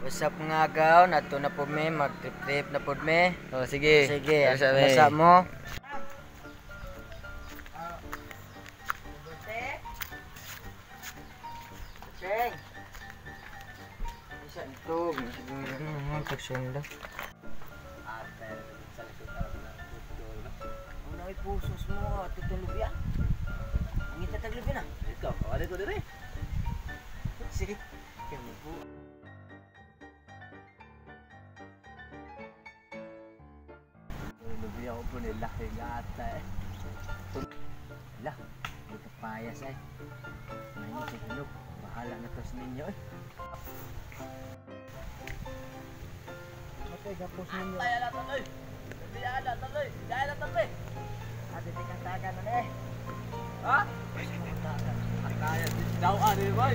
What's up mga agaw? Nato na po me, mag-trip-trip na po me. Oh, sige. Sige, Ano sabi? nasa mo? Cheng. Isa ito, siguro naman pagsunda. Ano ay pusos mo, tutong lubya? Mangita tag lubya na. Ikaw, kawali ko dire. Sige. Kaya mo po. Lubiya ko po nila kay gata eh. Lah, may papayas ay. Ngayon sa hinog, bahala na tos ninyo eh. Okay, gapos ninyo. Ay, ala taloy. Lubiya ala taloy. Dahil ala taloy. Ate, tikang-tagan na eh. Ha? Kaya daw ani boy.